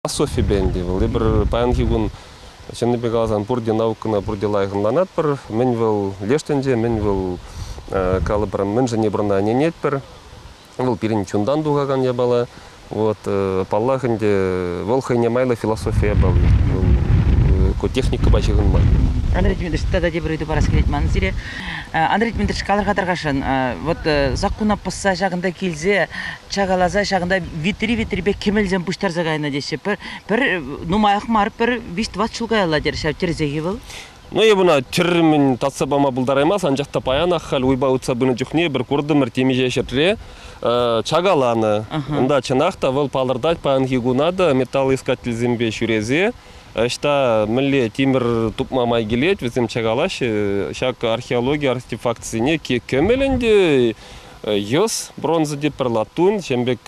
Философипе ӗнтӗ вӑл. Эпир паянхи кун чӑннипе каласан пурте наукӑна пурте лайӑх ӑнланатпӑр. Мӗн вӑл леш тӗнче, мӗн вӑл калӑпӑр, мӗншӗн эпир ӑна ӗненетпӗр. Вӑл пирӗн чунтан тухакан япала. Вот, паллах ӗнтӗ, вӑл хӑйне майлӑ философи япали. Вӑл ку техникӑпа ҫыхӑнман. Андрей Дмитриевич, тата тепӗр ыйту парас килет ман сире. Андрей Дмитриевич, калӑр-ха тархасшӑн, вот саккуна пӑсса ҫакӑнта килсе чакаласа ҫакӑнта витри-витрипе кӗмӗлсем пуҫтарса кайнӑ теҫҫӗ. Пӗр, пӗр нумаях мар, пӗр виҫ-тӑват ҫул каялла терӗ ҫав тӗрӗсех-и вӑл? Ну, эп ӑна тӳрремӗн татса пама пултараймас, анчах та паянах халь уйпа утса пынӑ чухне эпир куртӑмӑр темиҫе ҫӗртре чакаланӑ. Унта чӑнах та вӑл палӑртать паянхи куна та металлоискательсемпе ҫӳресе ӑҫта мӗнле тимӗр тупма май килет, вӗсем чакалаҫҫӗ. Ҫак археологи артефактсене кӗмӗл ӗнтӗ, йӑс, бронза тетпӗр, латунь, ҫем пек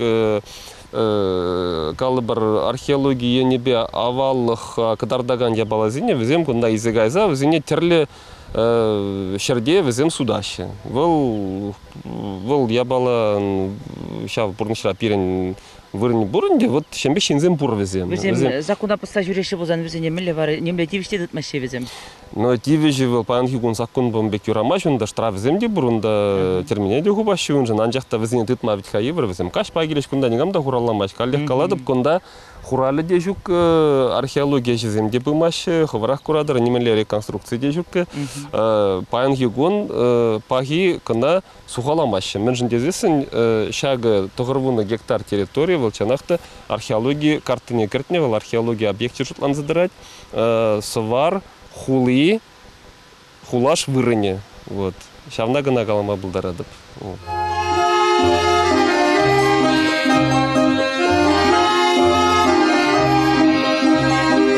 калӑпӑр, археологи енӗпе аваллӑх кӑтартакан япаласене вӗсем кунта илсе кайса вӗсене тӗрлӗ ҫӗрте вӗсем сутаҫҫӗ. Вӑл вӑл япала ҫав пурнӑҫра пирӗн вырӑнӗ пур ӗнтӗ, вот ҫем пек ҫынсем пур вӗсем. Вӗсем закона пӑсса ҫӳреҫҫӗ пулсан вӗсене мӗнле вара нимле тивӗҫ те тытмаҫҫӗ вӗсем? Но тивӗҫӗ вӑл паянхи кун саккун пек юрамасть унта, штрафӗсем те пур унта, тӗрмене те хупаҫҫӗ уншӑн, анчах та вӗсене тытма вӗт-ха йывӑр, вӗсем каҫпа килӗҫ кунта, никам та хуралламасть. Каллех калатӑп, кунта хуралӗ те ҫук, археологи ӗҫӗсем те пымаҫҫӗ, хӑвӑрах куратӑр, нимӗнле реконструкци те ҫук. Паянхи кун пахи кӑна сухаламаҫҫӗ. Мӗншӗн тесессӗн ҫакӑ 90 гектар территори вӑл чӑнах та археологи карттине кӗртнӗ, вӑл археологи объекчӗ шутланса тӑрать. Сӑвар хули хулаш вырӑнӗ. Вот. Ҫавна кӑна калама пултаратӑп.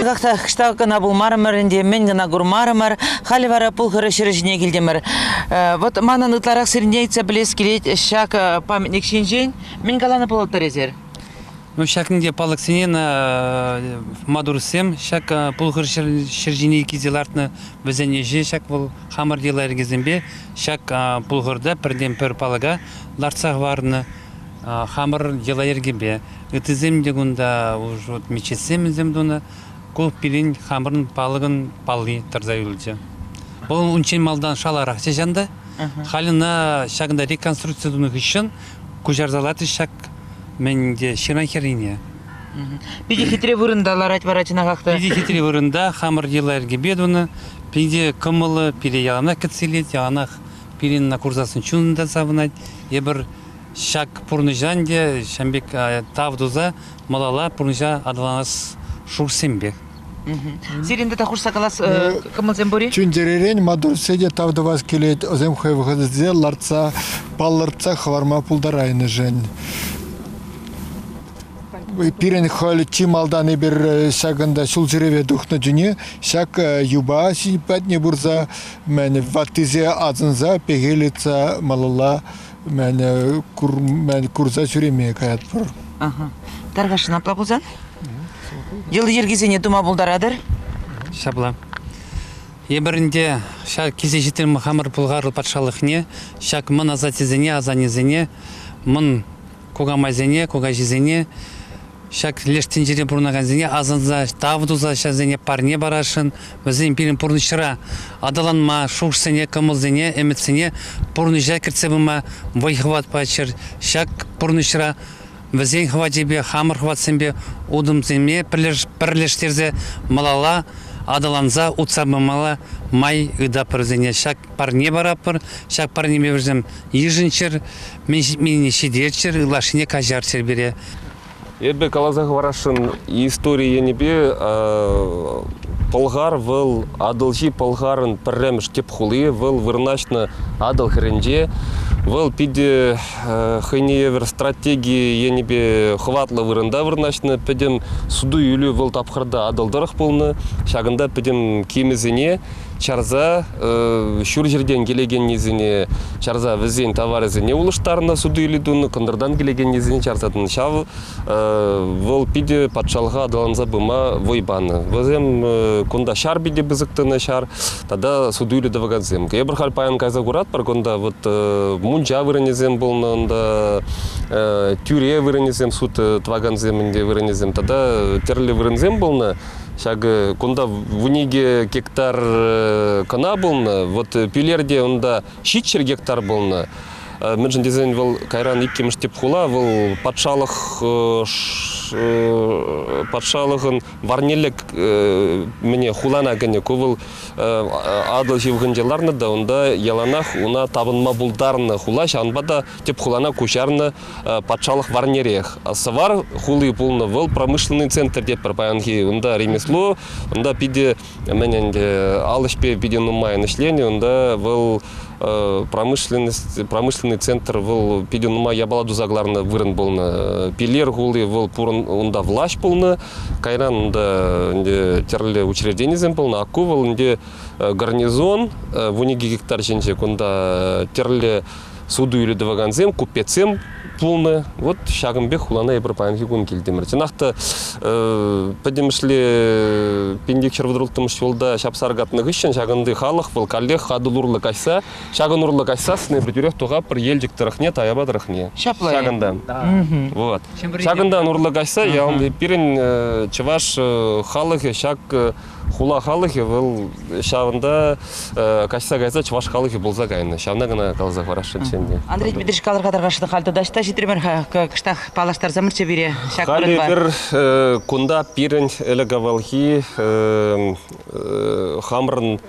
Как-то хӑҫта кӑна пулмарӑмӑр ӗнтӗ, мӗн кӑна курмарӑмӑр. Халӗ вара Пулхӑрӑ ҫӗрӗ ҫине килтӗмӗр. Вот манӑн ытларах сирӗнтен ыйтса пӗлес килет ҫак памятник ҫинчен. Мӗн каланӑ пулӑттӑр эсир? Ну, ҫакӑн палӑксене мадурсем ҫак Пулхӑр ҫӗр ҫине килсе лартнӑ вӗсен ӗҫӗ ҫак вӑл хамӑр йӑла-йӗркесемпе ҫак Пулхӑрта пӗртен-пӗр палӑка лартса хӑварнӑ хамӑр йӑла-йӗркепе. Ыттисем те кунта уж вот мечетсем тунӑ. Ку пирӗн хамӑрӑн палӑкӑн палли тӑрса юлчӗ. Вӑл унччен малтан шаларахчӗ ҫанта. Халь ӑна ҫакӑнта реконструкци тунӑ хыҫҫӑн куҫарса лартрӗҫ ҫак мӗн те ҫыран хӗррине. Питӗ хитре вырӑнта ларать вара чӑнахах та. Питӗ хитре вырӑнта хамӑр йӑла-йӗркепе тунӑ. Питӗ кӑмӑллӑ, пире яланах кӗтсе илет, яланах пирӗн курсассӑн чун та савӑнать. Эпир ҫак пурнӑҫа ӗнтӗ ҫавӑн пек тав туса малалла пурнӑҫа аталанас шухӑшсемпе. Сирӗн тата хушса калас кӑмӑлсем пур-и? Чун-чӗререн маттурсене те тав тӑвас килет. Вӗсем хӑй вӑхӑтӗнче лартса, палӑртса хӑварма пултарайнӑшӑн. Пирӗн халь чи малтан эпир ҫакӑнта ҫул ҫӳреве тухнӑ чухне ҫак юпа патне пырса мӗн ваттисе асӑнса пехил ыйтса малалла мӗн курса ҫӳреме каятпӑр. Тархасшӑн апла пулсан? Йӑли-йӗркисене тума пултаратӑр? Ҫапла. Эпир ӗнтӗ ҫак килсе ҫитрӗм хамӑр Пӑлхар патшалӑхне, ҫак мӑн асаттесене, асаннесене, мӑн кукамайсене, кукаҫисене, ҫак леш тӗнчере пурӑнакансене асӑнса, тав туса ҫавсене парне парасшӑн. Вӗсем пирӗн пурнӑҫра аталанма, шухӑшсене, кӑмӑлсене, ӗмӗтсене пурнӑҫа кӗртсе пыма вӑй-хӑват паччӑр. Ҫак пурнӑҫра вӗсен хӑвачӗпе, хамӑр хӑватсемпе утӑмсене пӗрлештерсе малалла аталанса утса пымалла май ыйтатпӑр вӗсене. Ҫак парне паратпӑр, ҫак парнепе вӗсем йышӑнччӑр, мӗн ҫитменнине ҫитерччӗр, ытлашшине каҫарччӑр пире. Эпӗ каласа хӑварасшӑн истори енӗпе Пӑлхар вӑл Атӑлҫи Пӑлхарӑн пӗрремӗш тӗп хули, вӑл вырнаҫнӑ Атӑл хӗрринче. Вӑл питӗ хӑйне евӗр стратеги енӗпе хӑватлӑ вырӑнта вырнаҫнӑ. Пӗтӗм суту-илӳ вӑл тапхӑрта Атӑл тӑрӑх пулнӑ. Ҫакӑнта пӗтӗм кимӗсене чарса ҫурҫӗртен килекеннисене чарса вӗсен таварӗсене улӑштарнӑ, суту-илӳ тунӑ, кӑнтӑртан килекеннисене чарса тӑнӑ. Ҫав вӑл питӗ патшалӑха аталанса пыма вӑй панӑ. Вӗсем кунта ҫар питӗ пысӑк тӑнӑ ҫар тата суту-илӳ тӑвакансем. Эпир халь паян кайса куратпӑр, кунта вот мунча вырӑнӗсем пулнӑ, унта тӳре вырӑнӗсем, суд тӑвакансем ӗнтӗ вырӑнӗсем тата тӗрлӗ вырӑнсем пулнӑ. Ҫакӑ кунта 12 гектар кӑна пулнӑ. Вот Пӳлерте унта 700 гектар пулнӑ. Мӗншӗн тесен вӑл кайран иккӗмӗш тӗп хула, вӑл патшалӑх патшалӑхӑн варнелле мӗне хулана кӗнӗ. Ку вӑл Атӑл ҫывӑхӗнче ларнӑ та унта яланах уна тапӑнма пултарнӑ хула, ҫавӑнпа та тӗп хулана куҫарнӑ патшалӑх варнерех. Сӑвар хули пулнӑ вӑл промышленный центр тетпӗр паянхи. Унта ремесло, унта питӗ мӗн ӗнтӗ ал ӗҫпе питӗ нумайӑн ӗҫленӗ. Унта вӑл промышленность, промышленный центр вӑл питӗ нумай япала туса кӑларнӑ вырӑн пулнӑ. Пилер хули вӑл пурӑн унта влаҫ пулнӑ. Кайран унта ӗнтӗ тӗрлӗ учрежденисем пулнӑ. А ку вӑл ӗнтӗ гарнизон 12 гектар ҫинче кунта тӗрлӗ суту-илӳ тӑвакансем, купецсем пулнӑ. Вот ҫакӑн пек хулана эпир паянхи кун килтӗмӗр. Чӑнах та пӗтӗмӗшле 1236 ҫулта ҫапса аркатнӑ хыҫҫӑн ҫакӑнти халӑх вӑл каллех Атӑл урлӑ каҫса, ҫакӑн урлӑ каҫсассӑн эпир тӳрех тухатпӑр Елчӗк тӑрӑхне, Таяпа тӑрӑхне. Ҫапла. Ҫакӑнтан. Вот. Ҫакӑнтан урлӑ каҫса пирӗн чӑваш халӑхӗ ҫак хула халӑхӗ вӑл ҫавӑнта каҫса кайса чӑваш халӑхӗ пулса кайнӑ. Ҫавна кӑна каласа хӑварасшӑнччӗ ӗнтӗ. Андрей Дмитриевич, калӑр-ха тархасшӑн, халь тата ӑҫта ҫитрӗмӗр-ха? Кӑштах паллаштарсамӑрччӗ пире ҫак Халь вырӑнпа. эпир кунта пирӗн ӗлӗк-авалхи хамӑрӑн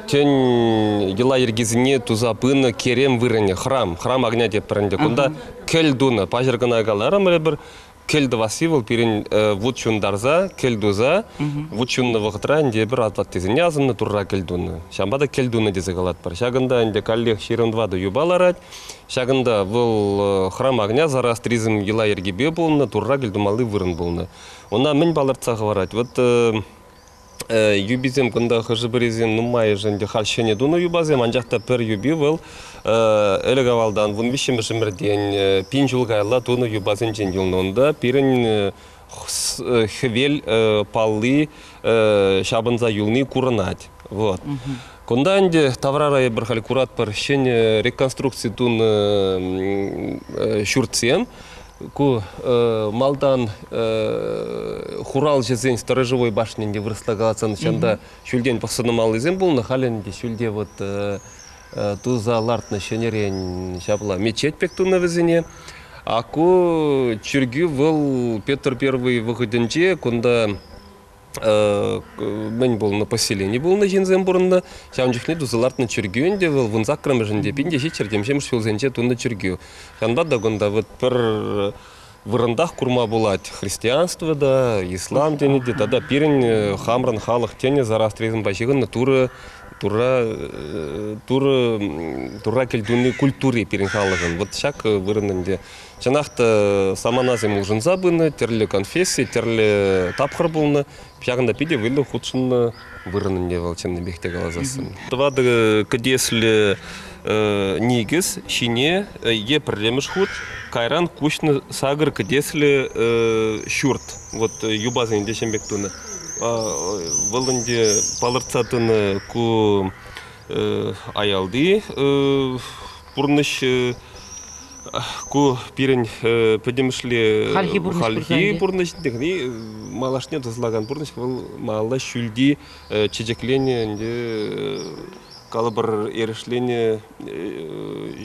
тӗн йӑла-йӗркисене туса пынӑ керем вырӑнӗ, храм, храм огня тетпӗр ӗнтӗ. Кунта кӗл тунӑ. Паҫӑр кӑна каларӑмӑр эпир, кӗл тӑвасси вӑл пирӗн вут ҫунтарса, кӗл туса, вут ҫуннӑ вӑхӑтра ӗнтӗ эпир атлаттисене асӑннӑ Турра кӗл тунӑ. Ҫавӑнпа та кӗл тунӑ тесе калатпӑр. Ҫакӑнта ӗнтӗ каллех 24 юпа ларать. Ҫакӑнта вӑл храм огня зороастризм йӑла-йӗркипе пулнӑ, Турра кӗл тумалли вырӑн пулнӑ. Ӑна мӗн палӑртса хӑварать? Вот юписем кунта хӑшӗ-пӗрисем нумайӑшӗ ӗнтӗ халь ҫӗнӗ тунӑ юпасем, анчах та пӗр юпи вӑл ӗлӗк-авалтан 13-мӗш ӗмӗртен пин ҫул каялла тунӑ юпасенчен юлнӑ. Унта пирӗн хӗвел палли ҫапӑнса юлни курӑнать. Вот. Кунта ӗнтӗ таврара эпир халь куратпӑр ҫӗнӗ реконструкци тунӑ ҫуртсем. Ку малтан хуралҫӑсен сторожевой башнинче вырӑсла каласан ҫанта ҫӳлтен пӑхса тӑмаллисем пулнӑ. Халь ӗнтӗ ҫӳлте вот туса лартнӑ ҫӗнӗрен ҫапла мечеть пек тунӑ вӗсене. А ку чиркӳ вӑл Петр Первый вӑхӑтӗнче кунта мӗн пулнӑ, поселени пулнӑ, ҫынсем пурӑннӑ. Ҫавӑн чухне туса лартнӑ чиркӳ ӗнтӗ вӑл 18-мӗшӗнче, 1770-мӗш ҫулсенче тунӑ чиркӳ. Ҫавӑнпа та кунта вот пӗр вырӑнтах курма пулать христианство та, ислам тӗнӗ те тата пирӗн хамӑрӑн халӑх тӗнӗ зороастризмпа ҫыхӑннӑ Турӑ Турра Турӑ Турра кӗлтуни культури пирӗн халӑхӑн. Вот ҫак вырӑн ӗнтӗ. Чӑнах та саманасем улшӑнса пынӑ, тӗрлӗ конфесси, тӗрлӗ тапхӑр пулнӑ. Ҫакӑнта питӗ вӑйлӑ хутшӑннӑ вырӑн ӗнтӗ вӑл чӑннипех те каласассӑн. Тӑватӑ кӗтеслӗ никӗс ҫине е пӗрремӗш хут, кайран куҫнӑ сакӑр кӗтеслӗ ҫурт. Вот юпасене те ҫем пек тунӑ. Вӑл ӗнтӗ палӑртса тӑнӑ ку аялти пурнӑҫ ку пирӗн пӗтӗмӗшле хальхи пурнӑҫ хальхи пурнӑҫ малашне тӑсӑлакан пурнӑҫ вӑл малалла ҫӳлти чечекленӗ ӗнтӗ калӑпӑр эрешленӗ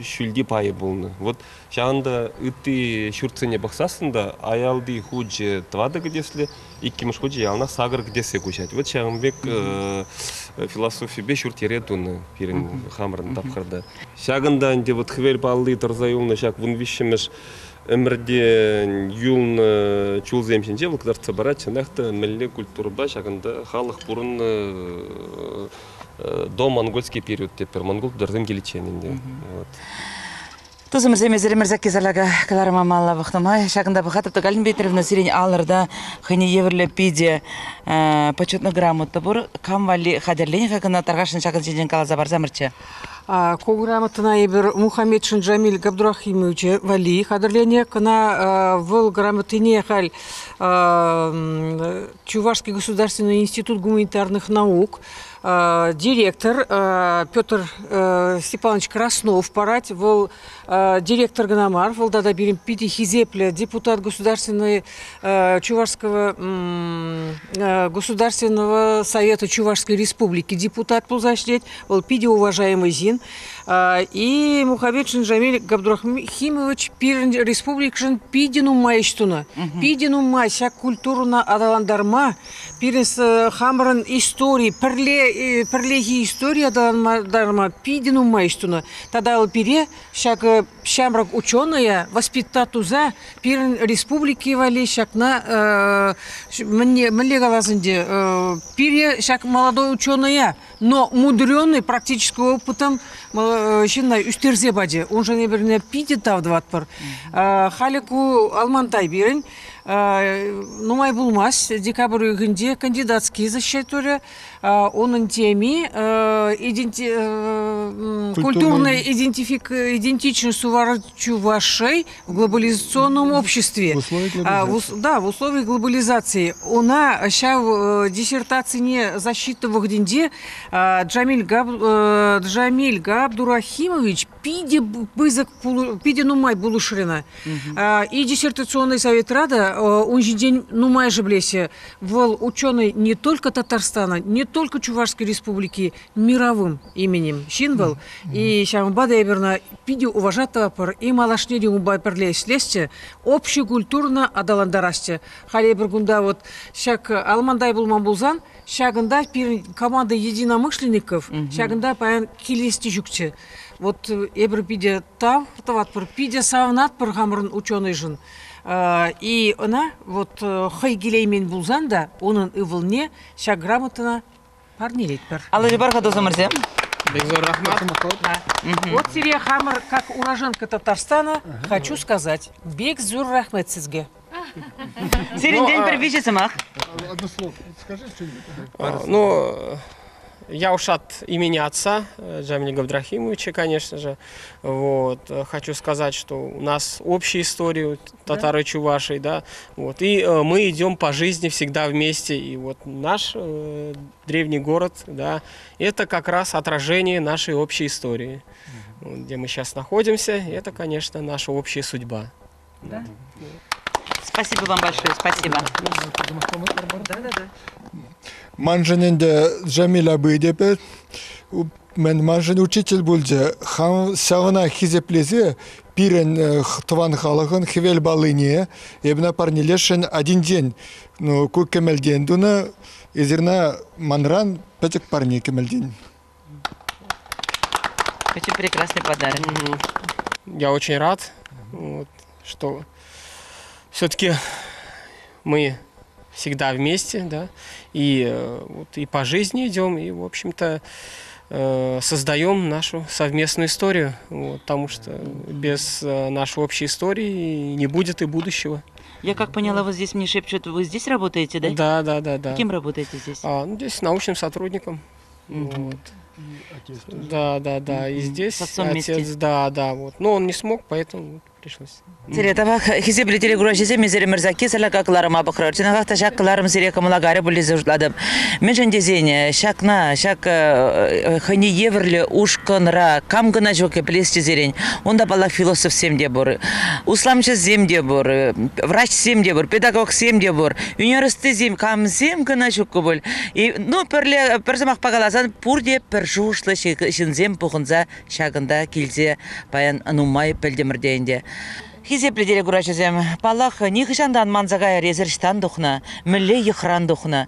ҫӳлти пайӗ пулнӑ. Вот ҫавӑнта ытти ҫуртсене пӑхсассӑн та аялти хучӗ тӑватӑ кӗтеслӗ, иккӗмӗш хучӗ яланах сакӑр кӗтессе куҫать. Вот ҫавӑн пек философипе ҫурт-йӗре тунӑ пирӗн хамӑрӑн тапхӑрта. Ҫакӑнта ӗнтӗ вот хӗвел палли тӑрса юлнӑ ҫак 13-мӗш ӗмӗрте юлнӑ чулсем ҫинче вӑл кӑтартса парать, чӑнах та мӗнле культурӑпа ҫакӑнта халӑх пурӑннӑ до монгольский период тетпӗр, монгол тутарсем киличчен ӗнтӗ. Вот. Тусӑмӑрсем, эсир Мӗрсакки Саляка кӑларӑма малалла пӑхнӑ май ҫакӑнта пӑхатӑп та Галина Петровна сирӗн алӑрта хӑйне евӗрлӗ питӗ почетный грамота пур. Кам валли хатӗрленӗ-ха кӑна тархасшӑн ҫакӑн ҫинчен каласа парсамӑрччӗ. Ку грамотӑна эпир Мухаметшин Джамиль Габдурахимовича валли хатӗрленӗ. Кӑна вӑл грамотине халь Чувашский государственный институт гуманитарных наук директор Петр Степанович Краснов парать. Вӑл директор кӑна мар, вӑл тата пирӗн питӗ хисеплӗ депутат Государственной Чувашского Государственного совета Чувашской Республики депутат пулса ӗҫлет. Вӑл питӗ уважаемый ҫын. И Мухаметшин Жамиль Габдурахимович пирӗн республикӑшӑн питӗ нумай ӗҫ тунӑ. Питӗ нумай ҫак культурӑна аталантарма пирӗн хамӑрӑн истори, пӗрле, пӗрлехи истори аталантарма питӗ нумай ӗҫ тунӑ. Тата вӑл пире ҫак ҫамрӑк ученая воспитать туса пирӗн республики валли ҫакна мӗнле калас ӗнтӗ, пире ҫак молодой ученая, но мудреный практический опытом ҫынна ӳстерсе пачӗ. Уншӑн эпир питӗ тав тӑватпӑр. Халӗ ку Алмантай пирӗн нумай пулмасть, декабрь уйӑхӗнче кандидатский защитурӗ. Унӑн теми культурная идентичность чувашей в глобализационном обществе. Да, в условиях глобализации. Она ҫав диссертацине защита вӑхӑтӗнче Джамиль, Джамиль Габдурахимович питӗ пысӑк, питӗ нумай пулӑшрӗ. И диссертационный советра та ун ҫинчен нумайӑшӗ пӗлеҫҫӗ. Вӑл ученый не только Татарстана, не только Чувашской Республики, мировым именем ҫын вӑл. И ҫавӑнпа та эпир ӑна питӗ уважать тӑватпӑр. И малашне те унпа пӗрле ӗҫлесчӗ, общекультурно аталантарасчӗ. Халь эпир кунта вот ҫак Алмантай пулман пулсан, ҫакӑнта пирӗн команда единомышленников ҫакӑнта паян килес те ҫукчӗ. Вот эпир питӗ тав тӑватпӑр, питӗ савӑнатпӑр хамӑрӑн ученӑйшӑн. И ӑна вот хӑй килеймен пулсан та унӑн ывӑлне ҫак грамотӑна парнелетпӗр. Аллӑ пар-ха тусӑмӑрсем. Бекзор рахмат. Вот сире хамӑр, как уроженка Татарстана, хочу сказать, бик зур рәхмәт сезгә. Сирӗнтен пӗр виҫӗ сӑмах. Одно слово. Скажи что-нибудь. Ну, я уж от имени отца Джамиля Габдрахимовича, конечно же. Вот. Хочу сказать, что у нас общая история татар и чувашей, да. Вот. И мы идем по жизни всегда вместе. И вот наш древний город, да, это как раз отражение нашей общей истории. Вот, где мы сейчас находимся, это, конечно, наша общая судьба. Да? Спасибо вам большое, спасибо. Маншӑн ӗнтӗ Джамиля абый мӗн маншӑн учитель пулчӗ. Хам ҫавна хисеплесе пирӗн тӑван халӑхӑн хӗвел паллине эпӗ парнелесшӗн одинчен. Ну, ку кӗмӗлтен тунӑ, эсир манран пӗчӗк парне кӗмӗлтен. Очень прекрасный подарок. Я очень рад, вот, что все-таки мы всегда вместе, да, и вот, и по жизни идем, и, в общем-то, создаем нашу совместную историю, вот, потому что без нашей общей истории не будет и будущего. Я как поняла, вы здесь мне шепчут, вы здесь работаете, да? Да. Кем работаете здесь? Ну, здесь научным сотрудником. Вот. Отец тоже. Да. И здесь С отцом отец, вместе. да, вот. Но он не смог, поэтому пришлось. Сире тавах хисеплӗ телекураҫӑсем эсир Мӗрсакки Саляка кӑларӑма пӑхрӑр. Чӑнахах та ҫак кӑларӑм сире кӑмӑла карӗ пуль тесе шутлатӑп. Мӗншӗн тесен ҫакна, ҫак хӑйне евӗрлӗ ушкӑнра кам кӑна ҫук пӗлес тесерен, унта паллах философсем те пур, усламҫӑсем те пур, врачсем те пур, педагогсем те пур, ӳнер ӑстисем камсем кӑна ҫуккӑ пуль. И, ну, пӗрле, пӗр сӑмахпа каласан, пурте пӗр шухӑшлӑ ҫынсем пухӑнса ҫакӑнта килсе паян нумай пӗлтӗмӗр те ӗнтӗ. Хисеплӗ телекураҫӑсем, паллах, нихӑҫантан манса кайӑр эсир ӑҫтан тухнӑ, мӗнле йӑхран тухнӑ.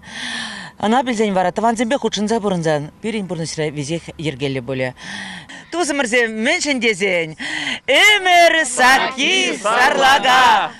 Ӑна пӗлсен вара тӑвансемпе хутшӑнса пурӑнсан пирӗн пурнӑҫра веҫех йӗркеллӗ пулӗ. Тусӑмӑрсем, мӗншӗн тесен, ӗмӗр сакки сарлака.